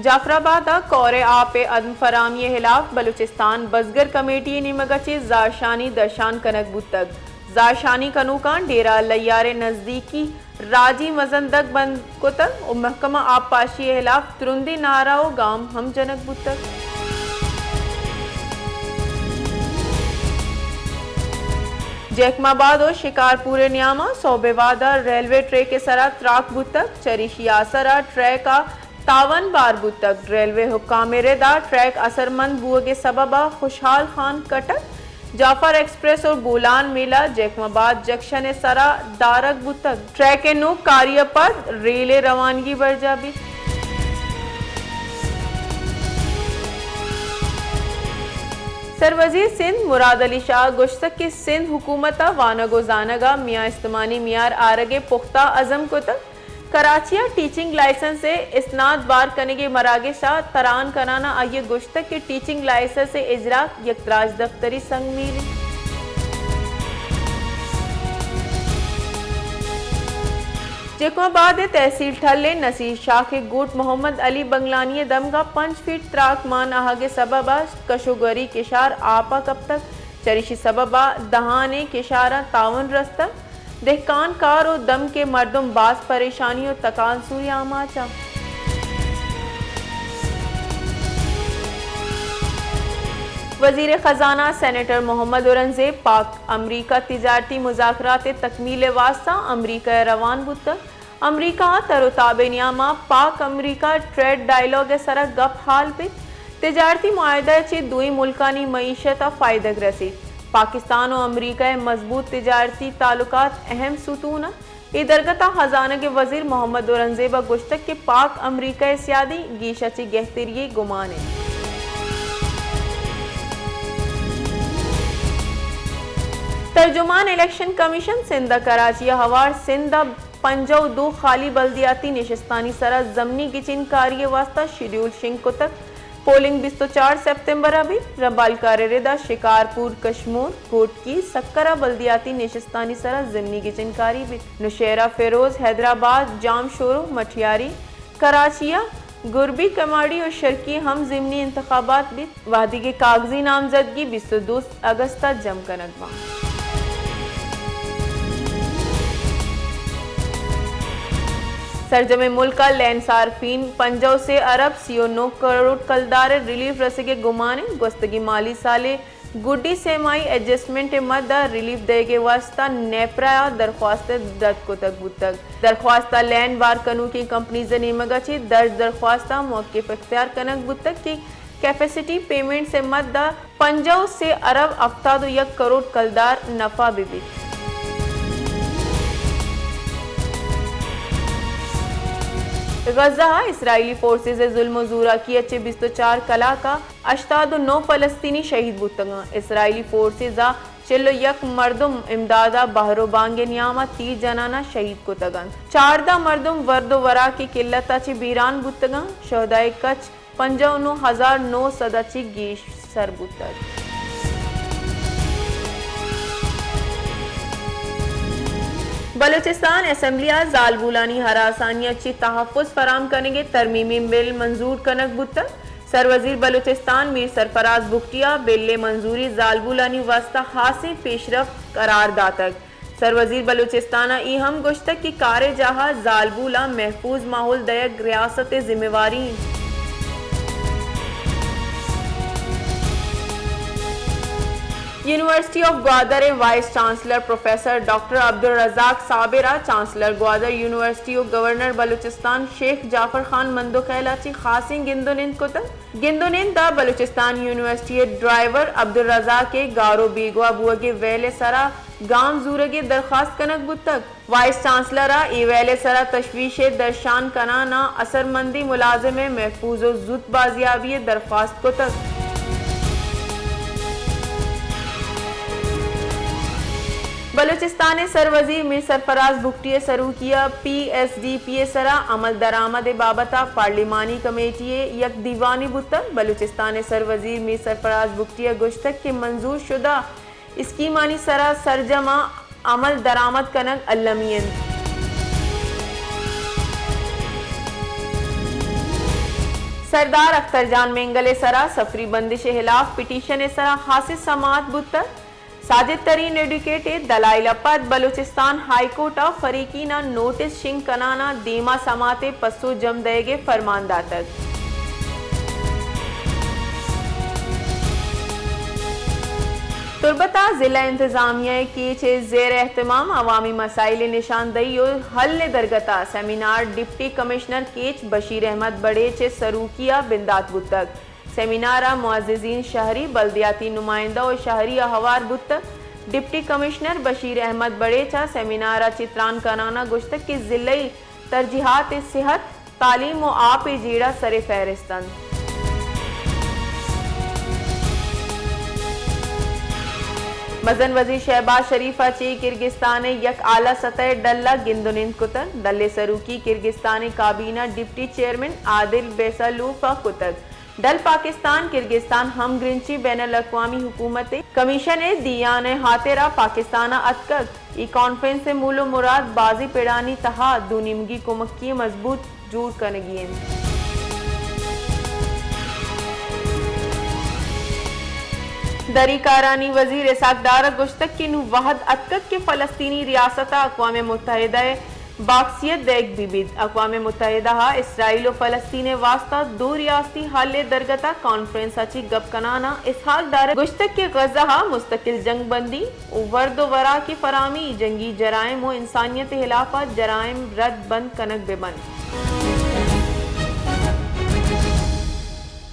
جعفر آباد ء کور ء آپ ء عدم فراہمی ء ہلاف بلوچستان بزگر کمیٹی ء نیمگ ء چہ زہرشانی درشان کنگ بوتگ۔ زہرشانی کنوکاں ڈیرہ لیار ء نزدیکی راجی مزن دگ بند کتگ و محکمہ آبپاشی ء ہلاف ترندیں نعرہ و گام ہم جنگ بوتگ۔ جیکب آباد و شکارپور ء نیاما سہب ء وہدا ریلوے ٹریک ء سرا تراک بوتگ، چریشی آسرا ٹریک ء تاوان بار بوتگ۔ ریلوے حکام ء ردا ٹریک اثرمند بوگ ء سبب ء خوشحال خان کٹک، جعفر ایکسپریس اور بولان میلہ جیکب آباد جنکشن ء سرا دارگ بوتگ۔ ٹریک ء نوک کاری ء پد ریل ء روانگی برجاہ بیت۔ سروزیر سندھ مراد علی شاہ ء گوشتگ کہ سندھ حکومت ء وانگ و زانگ ء میان استمانی میار آرگ ء پختہ عزم کتگ۔ کراچی ء ٹیچنگ لائسنس ء اسناد بار کنگ ء مراگش ء تران کنان ء آئی ء گوشتگ کہ ٹیچنگ لائسنس ء اجرا یک راجدپتری سنگ میل انت۔ جیکب آباد ء تحصیل ٹھل ء نصیر شاہ ء گوٹ محمد علی بنگلانی ء دمگ ء پنچ فیٹ تراک مان آہگ ء سبب ء کش و گوری کشار آپ ء کپتگ، چریشی سبب ء دہانیں کشاراں تاون رستگ۔ دہکان کار و دمگ ء مردم باز پریشانی و تکانسوری آماچ انت۔ وزیر خزانہ سینیٹر محمد اورنگزیب پاک امریکہ تجارتی مذاکرات ء تکمیل ء واستہ امریکہ ء روان بوتگ۔ امریکہ ء تر و تاب ء نیام ء پاک امریکہ ٹریڈ ڈائیلاگ ء سرا گپ ہال بیت۔ تجارتی معاہدہ ء چہ دوئیں ملکانی معیشت ء فائدگ رسیت۔ پاکستان و امریکہ ء مضبوط تجارتی تعلقات اہم ستون انت۔ اے درگت ء ہزانگ ء وزیر محمد اورنگزیب ء گوشتگ کہ پاک امریکہ ء سیادی گیش ء چہ گہتری ء گمان انت۔ ترجمان الیکشن کمیشن سندھ ء کراچی ء ہوار سندھ ء پنجاہ و دو خالی بلدیاتی نشستانی سرا ضمنی گچین کاری ء واستہ شیڈیول شنگ کتگ۔ پولنگ بیست و چار سپتمبر ء بیت۔ رمبالکار ء ردا شکارپور، کشمور، گھوٹکی، سکر ء بلدیاتی نشستانی سرا ضمنی گچین کاری بیت۔ نوشہرہ، فیروز، حیدرآباد، جامشورو، مٹھیاری، کراچی ء گربی، کماڑی و شرکی ہم ضمنی انتخابات بیت، وہدے کہ کاغذی نامزدگی بیست و دو اگست ء جم کنگ باں۔ سرجمیں ملک ء لین صارفین پنجاہ و سے ارب سی و نو کروڑ کلدار ء ریلیف رسگ ء گمان انت۔ گوستگیں مالی سال ء گڈی سہ ماہی ایڈجسٹمنٹ ء مد ء ریلیف دئیگ ء واستہ نیپرا ء درخواست رد کتگ بوتگ۔ درخواست ء لین بار کنوکیں کمپنیز ء نیمگ ء چہ درج درخواست ء موقف اختیار کنگ بوتگ کہ کیپیسٹی پیمنٹس ء مد ء پنجاہ و سے ارب ہفتاد و یک کروڑ کلدار نفع بہ بیت۔ غزہ ء اسرائیلی فورسز ء ظلم و زوراکی ء چہ بیست و چار کلاک ء ہشتاد و نو فلسطینی شہید بوتگاں۔ اسرائیلی فورسز ء چل و یک مردم امداد ء بہر و بانگ ء نیام ء تیر جنان ء شہید کتگ انت۔ چاردہ مردم ورد و وراک ء قلت ء چہ بیران بوتگاں۔ شہداء کچ پنجاہ و نو ہزار نو سد ء چہ گیش سر بوتگ۔ بلوچستان اسمبلی ء زالبولانی ہراسانی ء چہ تحفظ فراہم کنگ ء ترمیمی بل منظور کنگ بوتگ۔ سروزیر بلوچستان میر سرفراز بگٹی ء بل ء منظوری زالبولانی واستہ ہاسیں پیشرفت قرار داتگ۔ سروزیر بلوچستان ء اے ہم گوشتگ کہ کار ء جاہ ء زالبولاں محفوظ ماحول دئیگ ریاست ء ذمہ واری انت۔ یونیورسٹی آف گوادر ء vice chancellor professor doctor Abdul Razzaq Sabir ء چانسلر گوادر یونیورسٹی و گورنر بلوچستان شیخ جعفر خان مندوخیل ء چہ خاصیں گند و نند کتگ۔ گند و نند ء بلوچستان یونیورسٹی ء ڈرائیور عبدالرزاق ء گار و بیگواہ بوگ ء ویل ء سرا گام زورگ ء درخواست کنگ بوتگ۔ وائس چانسلر ء اے ویل ء سرا تشویش ء درشان کنان ء اثرمندیں ملازم ء محفوظ و زوت بازیابی ء درخواست کتگ۔ بلوچستان ء سروزیر میر سرفراز بگٹی ء سروکی ء پی ایس ڈی پی ء سرا عمل درآمد ء بابت ء پارلیمانی کمیٹی ء یک دیوانے بوتگ۔ بلوچستان ء سروزیر میر سرفراز بگٹی ء گوشتگ کہ منظور شدہ اسکیمانی سرا سرجم ء عمل درآمد کنگ المی انت۔ سردار اختر جان مینگل ءِ سرا سفری بندش ءِ ہلاف پٹیشن ءِ سرا ہاسیں سماعت بوتگ۔ ساجد ترین ایڈوکیٹ ءِ دلائل ءَ پد بلوچستان ہائی کورٹ ءَ فریقین ءَ نوٹس شنگ کنان ءَ دیما سماعت ءِ پسو جم دئیگ ءِ فرمان داتگ۔ تربت ءَ ضلع انتظامیہ ءِ کیچ ءِ زیر اہتمام عوامی مسائل ءِ نشاندہی ءُ حل ءِ درگت ءَ seminar, deputy commissioner Kech Bashir Ahmed Barech ءِ سروکی ءَ بندات بوتگ۔ سیمینار ءَ معززین شہری، بلدیاتی نمائندہ ءُ شہری ءَ ہوار بوتگ۔ ڈپٹی کمشنر بشیر احمد بڑیچ ءَ سیمینار ءَ چہ تران کنان ءَ گوشتگ کہ ضلعی ترجیحات صحت، تعلیم ءُ آپ ءِ جیڑہ سر فہرست انت۔ مزن وزیر شہباز شریف ءَ چہ کرگستان ءِ یک اعلی سطح ءِ ڈل ءَ گند ءُ نند کتگ۔ ڈل ءِ سروکی کرگستان ءِ کابینہ ڈپٹی چیئرمین عادل بیسالوف ءَ کتگ۔ ڈل پاکستان کرگستان ہمگرنچی بین الاقوامی حکومت ءِ کمیشن ءِ دیان ءِ ہاترا پاکستان ءَ اتکگ۔ اے کانفرنس ءِ مول ءُ مراد بازیں پڑانی تہا دو نیمگی کمکی ءِ مضبوط جوڑ کنگی انت۔ دری کارانی وزیر اسحاق ڈار ءَ گوشتگ کہ نوں وہد اتکگ کہ فلسطینی ریاست ءَ اقوام متحدہ ءِ باکسیت دئیگ بہ بیت۔ اقوام متحدہ ءَ اسرائیل ءُ فلسطین ءِ واستہ دو ریاستی حل ءِ درگت ءَ کانفرنس ءَ چہ گپ کنان ءَ اسحاق ڈار ءَ گوشتگ کہ غزہ ءَ مستقل جنگ بندی ءُ ورد ءُ وراک ءِ فراہمی، جنگی جرائم ءُ انسانیت ءِ ہلاف ءَ جرائم رد بند کنگ بہ بنت۔